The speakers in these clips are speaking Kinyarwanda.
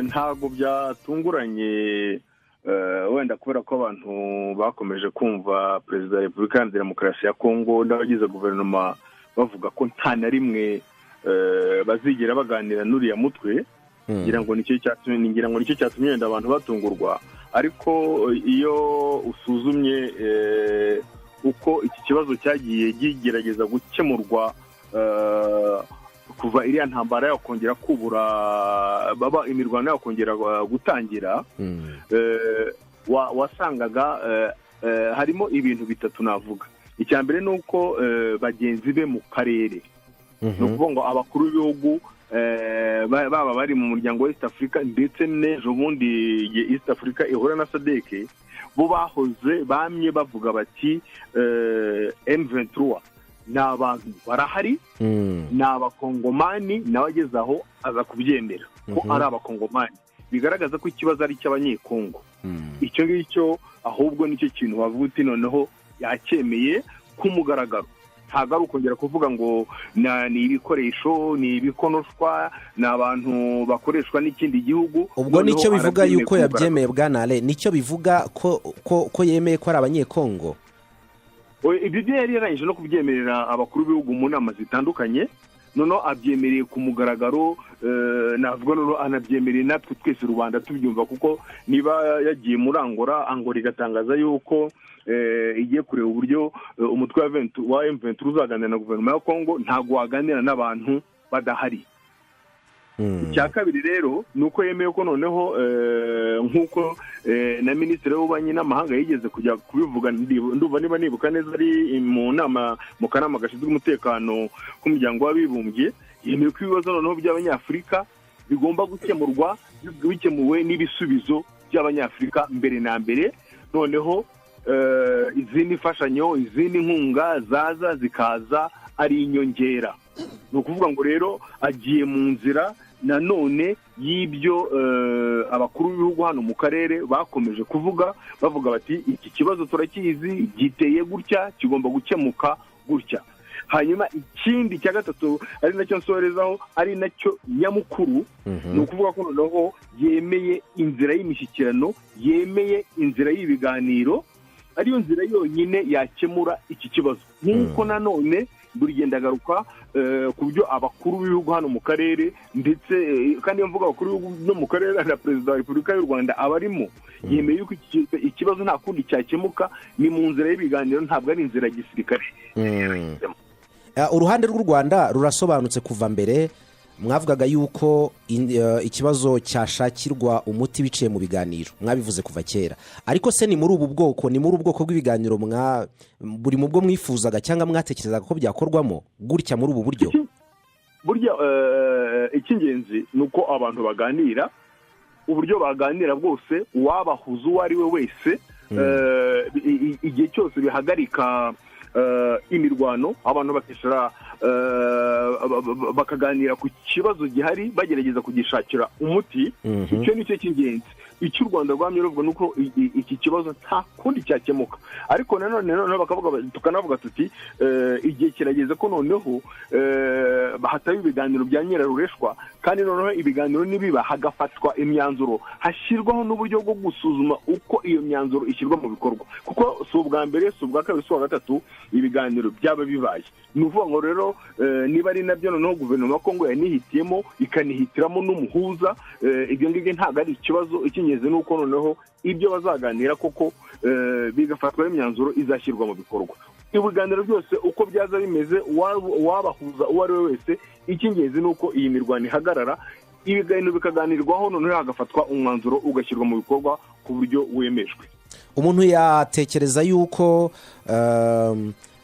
Ntabwo byatunguranye wenda kubera ko abantu bakomeje kumva Perezida wa Repubulika Iharanira Demokarasi ya Kongo n'abagize guverinoma bavuga ko nta na rimwe bazigera baganira n'uriya mutwe. Ngira ngo nicyo cyatumye wenda abantu batungurwa. Ariko iyo usuzumye uko iki kibazo cyagiye kigerageza gukemurwa kuva iriya ntambara yakongera kubura, baba imirwano yakongera gutangira, wasangaga harimo ibintu bitatu navuga. Icya mbere ni uko bagenzi be mu karere, ni ukuvuga ngo abakuru b'ibihugu baba bari mu muryango wa East Africa, ndetse n'ejo bundi igihe East Africa ihura na SADC, bo bahoze bamye bavuga bati M23 ni abantu barahari, ni Abakongomani. Nawe ageze aho aza kubyemera ko ari Abakongomani, bigaragaza ko ikibazo ari icy'Abanyekongo. Icyo ngicyo ahubwo nicyo kintu wavuga uti noneho yacyemeye ku mugaragaro. Ntabwo ari ukongera kuvuga ngo ni ibikoresho, ni ibikonoshwa, ni abantu bakoreshwa n'ikindi gihugu. Ubwo Noneho nicyo bivuga arabyemeye yuko ku mugaragaro. yabyemeye, bwana, nicyo bivuga ko yemeye ko ari Abanyekongo? Oya, ibyo byo yari yarangije no kubyemerera abakuru b'ibihugu mu nama zitandukanye. Noneho abyemereye ku mugaragaro, navuga noneho anabyemereye natwe twese rubanda tubyumva, kuko niba yagiye muri Angola, Angola igatangaza yuko igiye kureba uburyo umutwe wa M23 uzaganira na guverinoma ya Kongo, ntabwo waganira n'abantu badahari. Icya kabiri rero ni uko yemeye ko noneho nk'uko na Minisitiri w'Ububanyi n'Amahanga yigeze kujya kubivuga, ndumva niba nibuka neza ari mu nama mu kanama gashinzwe umutekano k'Umuryango w'Abibumbye, yemeye ko ibibazo noneho by'Abanyafurika bigomba gukemurwa bikemuwe n'ibisubizo by'Abanyafurika mbere na mbere, noneho izindi mfashanyo, izindi nkunga zaza zikaza ari inyongera. Ni ukuvuga ngo rero agiye mu nzira nanone y'ibyo abakuru b'ibihugu hano mu karere bakomeje kuvuga, bavuga bati iki kibazo turakizi, giteye gutya, kigomba gukemuka gutya. Hanyuma ikindi cya gatatu, ari nacyo nsorezaho, ari nacyo nyamukuru, ni ukuvuga ko noneho yemeye inzira y'imishyikirano, yemeye inzira y'ibiganiro, ariyo nzira yonyine yakemura iki kibazo, nk'uko nanone buri gihe ndagaruka ku byo abakuru b'ibihugu hano mu karere, ndetse kandi iyo mvuga abakuru b'ibihugu no mu karere, na Perezida wa Repubulika y'u Rwanda aba arimo, yemeye yuko ikibazo nta kundi cyakemuka, ni mu nzira y'ibiganiro, ntabwo ari inzira ya gisirikare. Uruhande rw'u Rwanda rurasobanutse. Kuva mbere mwavugaga yuko ikibazo cyashakirwa umuti biciye mu biganiro, mwabivuze kuva kera. Ariko se ni muri ubu bwoko bw'ibiganiro mwa buri mu bwo mwifuzaga cyangwa mwatekerezaga ko byakorwamo gutya, muri ubu buryo? Burya icy'ingenzi ni uko abantu baganira. Uburyo baganira bwose, uwabahuza uwo ari we wese, igihe cyose bihagarika imirwano, abantu bakicara bakaganira ku kibazo gihari, bagerageza kugishakira umuti, icyo ni cyo cy'ingenzi. Icyo u Rwanda rwamye ruvuga ni uko iki kibazo nta kundi cyakemuka. Ariko nanone noneho bakavuga, tukanavuga tuti igihe kirageze ko noneho hataba ibiganiro bya nyirarureshwa, kandi noneho ibiganiro nibiba hagafatwa imyanzuro, hashyirwaho n'uburyo bwo gusuzuma uko iyo myanzuro ishyirwa mu bikorwa, kuko si ubwa mbere, si ubwa kabiri, si ubwa gatatu ibiganiro byaba bibaye. Ni ukuvuga ngo rero niba ari nabyo noneho guverinoma ya Kongo yanihitiyemo, ikanihitiramo n'umuhuza, ibyo ngibyo ntabwo ari ikibazo. Icy'ingenzi ni uko noneho ibyo bazaganira koko bigafatwaho imyanzuro izashyirwa mu bikorwa. Ibiganiro byose uko byaza bimeze, uwabahuza uwo ari we wese, icy'ingenzi ni uko iyi mirwano ihagarara, ibiganiro bikaganirwaho, noneho hagafatwa umwanzuro ugashyirwa mu bikorwa ku buryo wemejwe. Umuntu yatekereza yuko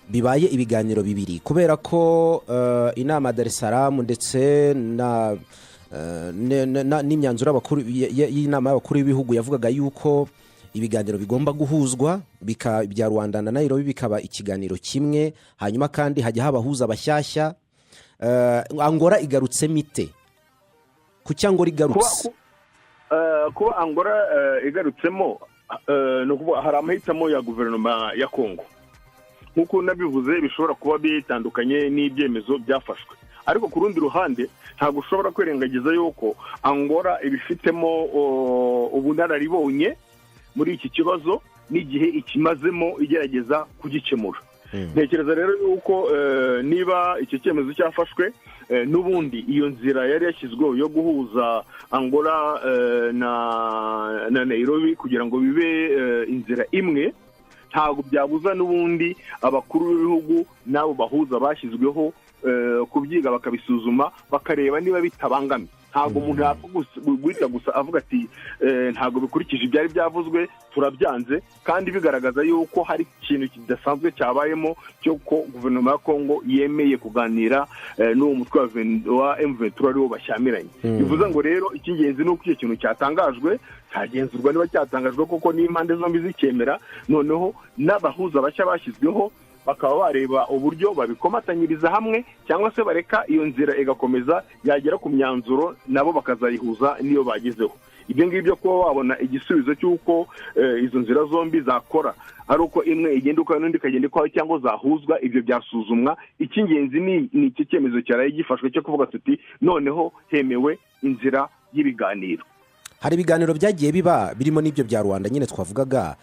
bibaye ibiganiro bibiri, kubera ko inama ya Dar es Salaam ndetse na n'imyanzuro y'inama y'abakuru b'ibihugu yavugaga yuko ibiganiro bigomba guhuzwa, bya Rwanda na Nairobi bikaba ikiganiro kimwe, hanyuma kandi hajya habahuza bashyashya. Angola igarutsemo ite? Kuki Angola igarutse? Kuba Angola igarutsemo, ni ukuvuga hari amahitamo ya guverinoma ya Kongo, nk'uko nabivuze, bishobora kuba bitandukanye n'ibyemezo byafashwe. Ariko ku rundi ruhande, ntabwo ushobora kwirengagiza yuko Angola ibifitemo ubunararibonye muri iki kibazo n'igihe ikimazemo igerageza kugikemura. Ntekereza rero yuko niba icyo cyemezo cyafashwe, n'ubundi iyo nzira yari yashyizweho yo guhuza Angola na Nairobi kugira ngo bibe inzira imwe, ntabwo byabuza n'ubundi abakuru b'ibihugu n'abo bahuza bashyizweho kubyiga, bakabisuzuma, bakareba niba bitabangamye. Ntabwo umuntu yapfa guhita gusa avuga ati: "Ntabwo bikurikije ibyari byavuzwe, turabyanze," kandi bigaragaza yuko hari ikintu kidasanzwe cyabayemo cy'uko guverinoma ya Kongo yemeye kuganira n'uwo mutwe wa M23 ariwo bashyamiranye. Bivuze ngo rero icy'ingenzi ni uko icyo kintu cyatangajwe cyagenzurwa niba cyatangajwe koko n'impande zombi zikemera, noneho n'abahuza bashya bashyizweho bakaba bareba uburyo babikomatanyiriza hamwe, cyangwa se bareka iyo nzira igakomeza, yagera ku myanzuro nabo bakazayihuza n'iyo bagezeho. Ibyo ngibyo kuba wabona igisubizo cy'uko izo nzira zombi zakora, ari uko imwe igenda ukwayo n'undi ikagenda ukwayo, cyangwa zahuzwa, ibyo byasuzumwa. Icy'ingenzi ni iki cyemezo cyaraye gifashwe cyo kuvuga tuti: "Noneho hemewe inzira y'ibiganiro." Hari ibiganiro byagiye biba, birimo n'ibyo bya Rwanda nyine twavugaga,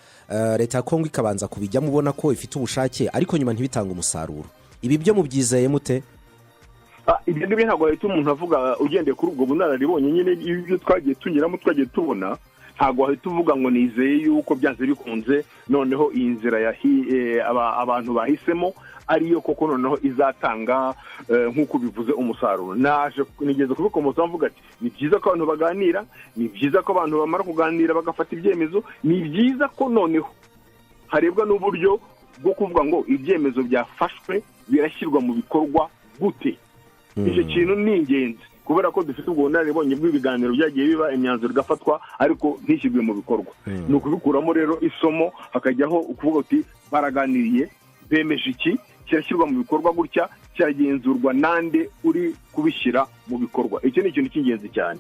leta ya Kongo ikabanza kubijyamo ubona ko ifite ubushake, ariko nyuma ntibitange umusaruro. Ibi byo mubyizeye mute? Ibyo ngibyo ntabwo wahita umuntu avuga ugendeye kuri ubwo bunararibonye nyine ibyo twagiye tunyuramo, twagiye tubona. Ntabwo wahita uvuga ngo nizeye yuko byanze bikunze noneho iyi nzira abantu bahisemo ariyo koko noneho izatanga nk'uko bivuze umusaruro. Naje nigeze kubikomoza mvuga ati: "Ni byiza ko abantu baganira, ni byiza ko abantu bamara kuganira bagafata ibyemezo, ni byiza ko noneho harebwa n'uburyo bwo kuvuga ngo ibyemezo byafashwe birashyirwa mu bikorwa gute." Icyo kintu ni ingenzi kubera ko dufite ubwo bunararibonye bw'ibiganiro byagiye biba, imyanzuro igafatwa ariko ntishyirwe mu bikorwa. Ni ukubikuramo rero isomo, hakajyaho ukuvuga uti: "Baraganiriye, bemeje iki, kirashyirwa mu bikorwa gutya, kiragenzurwa nande uri kubishyira mu bikorwa?" Icyo ni ikintu cy'ingenzi cyane.